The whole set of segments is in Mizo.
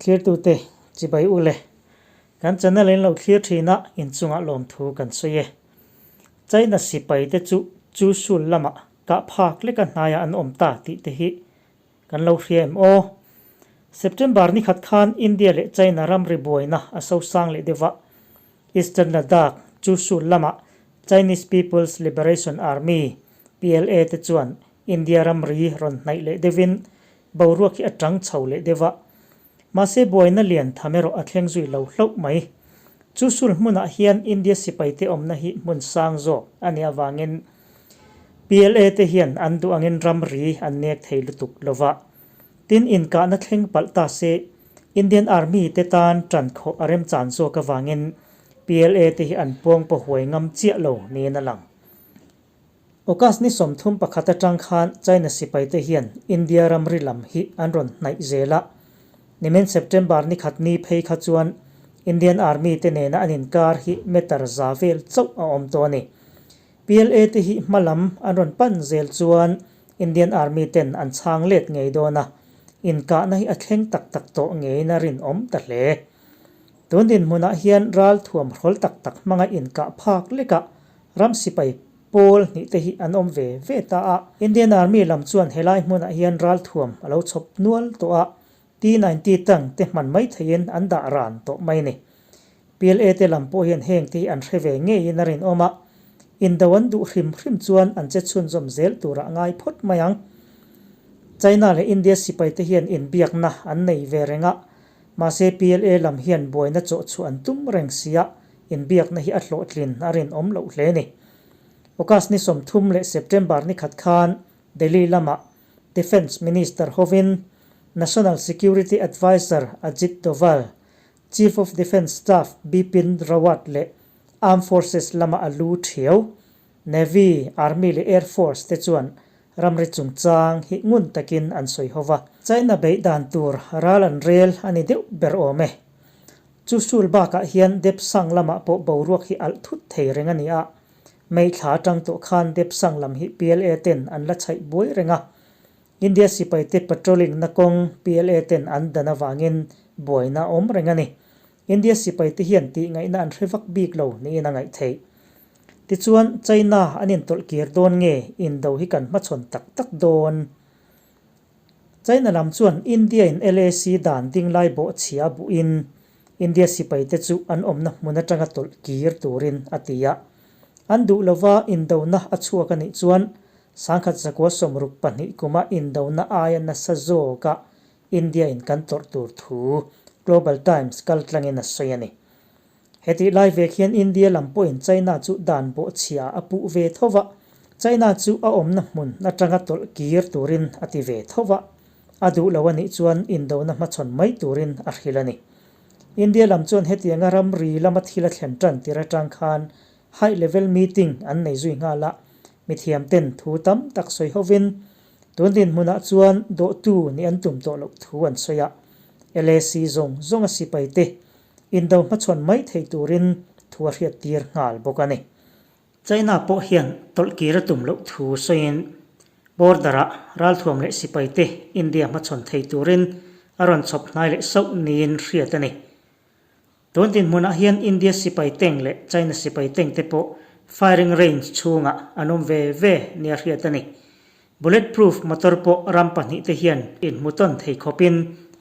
Thlirtute chibai u le. Kan channel in lo thlir thin a, inchungah lawmthu kan sawi e. China sipai te chu chu sul lamah kah phak leka hnaiah an awm ta tih te hi kan lo hria em aw. September ni khat khan India leh China ramri buaina a sosang leh deuh a, Eastern Ladakh chu sul lamah Chinese People's Liberation Army, PLA, te chuan India ramri rawn hnaih leh deuhin boruak hi a tang chho leh deuh a. Mahse buaina lian tham erawh a thleng zui lo hlauh mai. Chu sul hmunah hian India sipaite awmna hi hmun sang zawk a nih avangin PLA te hian an duh angin ramri an nek thei lutuk lo va. Tin inkahna thleng palh ta se Indian Army te tan tan khawh a remchan zawk avangin PLA te hi an puang paw huai ngam chiah lo niin a lang. August ni 31 atang khan China sipaite hian India ramri lam hi an rawn hnaih zel a. Nimin September ni khat ni phei kha chuan Indian Army te nena an inkar hi meter za vel chauh a awm tawh a ni. PLA te hi hma lam an rawn pan zel chuan Indian Army ten an chhang let ngei dawn a, inkahna hi a thleng tak tak tawh ngeiin a rinawm ta hle. Tun dinhmunah hian ral thuam hrawl tak tak hmanga inkah phak lekah Ram sipai pawl hnih te hi an awm ve ve ta a. Indian Army lam chuan helai hmunah hian ralthuam a lo chhawp nual tawh a, T-90 tank te hman mai theihin an dah ran tawh mai a ni. PLA te lam pawh hian heng te hi an hre ve ngeiin a rinawm a, indo an duh hrim hrim chuan an che chhunzawm zel turah ngai phawt mai ang. China leh India sipai te hian inbiakna an nei ve reng a, mahse PLA lam hian buaina chawhchhuah an tum reng si a, Inbiakna hi a hlawhtlin a rinawm loh hle ni. August ni 30 leh September ni khat khan Delhi lamah Defence Minister hovin National Security Adviser Ajit Doval, Chief of Defence Staff Bipin Rawat leh Armed Forces lama a lu thiau, Navy, Army leh Air Force te chuan ramri chungchang hi ngun takin an sawi ho va. China beih dan tur ral an rel a ni deuh ber awm e. Chu sul bakah hian Depsang lamah pawh boruak hi alh thut thei reng a ni a, May thla atang tawh khan Depsang lam hi PLA ten an la chhaih buai reng a. India sipaite patrolling na kawng PLA ten an dan avangin buaina a awm reng a ni. India sipaite hian tih ngaihna an hre vak bik lo niin a ngaih theih. Tichuan, China an intawlh kir dawn nge indo hi kan hmachhawn tak tak dawn? China lam chuan India in LAC dan ding lai bawhchhia buhin India sipaite chu an awmna hmun atanga tawlh kir turin a ti a. An duh lova indona a chhuak a nih chuan 1962 kuma indona aia nasa zawka India in kan tawrh tur thu Global Times kaltlangin a sawi a ni. Hetih lai vek hian India lam pawhin China chu dan bawhchhia a puh ve tho va, China chu a awmna hmun atanga tawlh kir turin a ti ve tho va, a duh lo a nih chuan indona hmachhawn mai turin a hrilh a ni. India lam chuan hetianga ramri lama thil a thlen tan tir atang khan high level meeting an nei zui nghal a, mithiam ten thu tam tak sawi hovin tun dinhmunah chuan dawhtu nih an tum tawh loh thu an sawi a, LAC zawng zawnga sipaite Indo hmachhawn mai thei turin thu a hriattir nghal bawk a ni. China pawh hian tawlhkir a tum loh thu sawiin border-ah ralthuam leh sipaite India hmachhawn thei turin a rawn chhawp hnai leh sauh niin hriat a ni. Tun dinhmunah hian India sipai tank leh China sipai tank te pawh firing range chhungah an awm ve ve nia hriat a ni. Bullet proof motor pawh ram pahnihte hian inhmutawn thei khawpin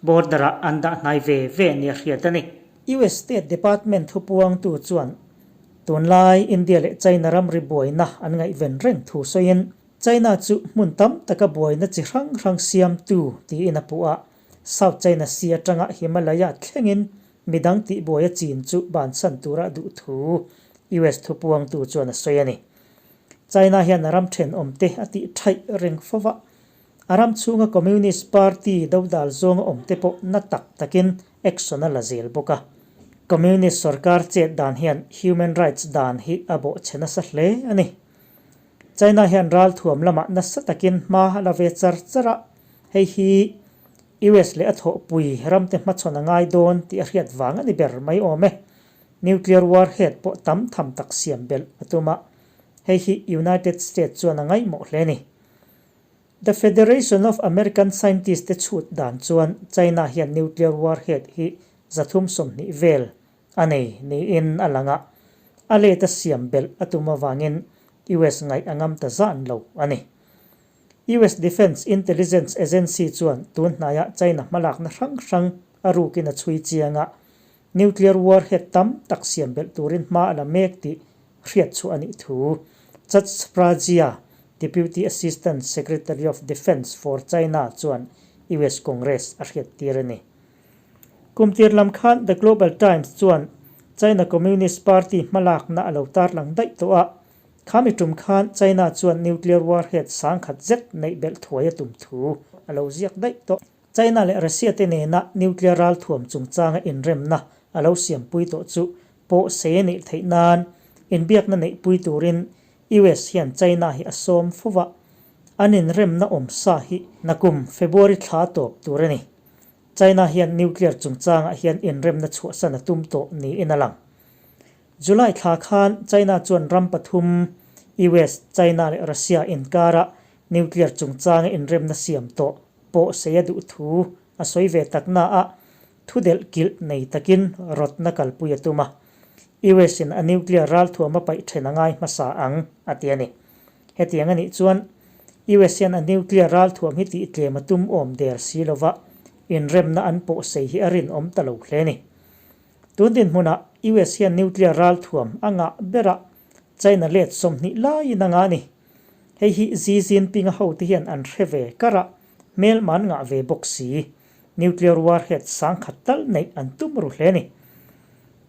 border-ah an dah hnai ve ve nia hriat a ni. US State Department thupuangtu chuan tunlai India leh China ramri buaina an ngaihven reng thu sawiin China chu hmun tam taka buaina chi hrang hrang siamtu tiin a puh a, South China Sea atanga Himalaya thlengin midang tihbuai a chin chu bansan tura duh thu US thupuangtu chuan a sawi a ni. China hian a ram thenawmte a tih thaih reng fo va, a ram chhunga Communist Party dodal zawnga awmte pawh na tak takin action a la zel bawk a. Communist sorkar chet dan hian human rights dan hi a bawhchhe nasa hle a ni. China hian ralthuam lamah nasa takin hma a la ve char char a, hei hi US leh a thawhpui ramte hmachhawn a ngai dawn tih a hriat vang a ni ber mai awm e. Nuclear warhead pawh tam tham tak siam belh a tum a, hei hi United States chuan a ngaihmawh hle a ni. The Federation of American Scientists te chhut dan chuan China hian nuclear warhead hi 320 vel a nei niin a lang a, a let a siam belh a tum avangin US ngaih a ngam ta zan lo a ni. US Defense Intelligence Agency chuan tun hnaiah China hmalakna hrang hrang a rukin a chhui chiang a, nuclear warhead tam tak siam belh turin hma a la mek tih hriat chhuah a nih thu Chad Sprajia, Deputy Assistant Secretary of Defense for China chuan US Congress a hriattir a ni. Kum tir lam khan The Global Times chuan China Communist Party hmalakna a lo tarlang daih tawh a, Khami tum khan China chuan nuclear warhead sangkhat zet neih belh thuai a tum thu a lo ziak daih tawh. China leh Russia te nena nuclear ralthuam chungchanga inremna a lo siampui tawh chu pawh sei a nih theih nan inbiakna neihpui turin US hian China hi a sawm fo va, an inremna awm sa hi nakum February thla tawp tur a ni. China hian nuclear chungchangah hian inremna chhuahsan a tum tawh niin a lang. July thla khan China chuan ram pathum, US, China leh Russia inkara nuclear chungchanga inremna siam tawh pawh sei a duh thu a sawi ve tak na a, thu delh kilh nei takin rawtna kalpui a tum a. US in a nuclear ralthuam a paih then a ngai hmasa ang, a ti a ni. Hetiang a nih chuan US hian a nuclear ralthuam hi tihtlem a tum awm der si lova inremna an pawh sei hi a rinawm ta lo hle a ni. Tun dinhmunah US hian nuclear ralthuam a ngah berah China let 20 laiin a ngah a ni. Hei hi Xi Jinping-a hote hian an hre ve karah hmelma an ngah ve bawk si. Nuclear warhead sangkhat tal neih an tum ru hle a ni.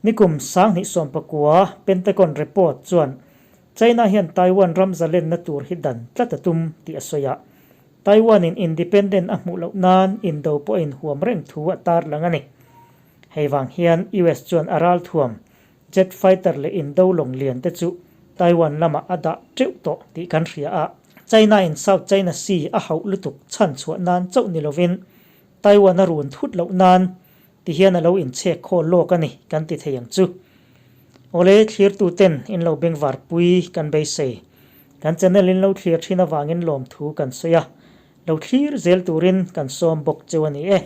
Nikum 2019 Pentagon report chuan China hian Taiwan ram zalenna tur hi dan tlat a tum tih a sawi a. Taiwan-in independent a hmuh loh nan indo pawh a inhuam reng thu a tarlang a ni. Hei vang hian US chuan a ralthuam jet fighter leh indo lawng lian te chu Taiwan lamah a dah teuh tawh tih kan hria a. China in South China Sea a hauh lutuk chhan chhuah nan chauh ni lovin Taiwan a run thut loh nan ti hian a lo inchhek khawl lawk a ni kan ti thei ang chu. Awle thlirtu ten in lo bengvar pui kan beisei. Kan channel in lo thlir thin avangin lawmthu kan sawi a. Lo thlir zel turin kan sawm bawk cheu a ni e.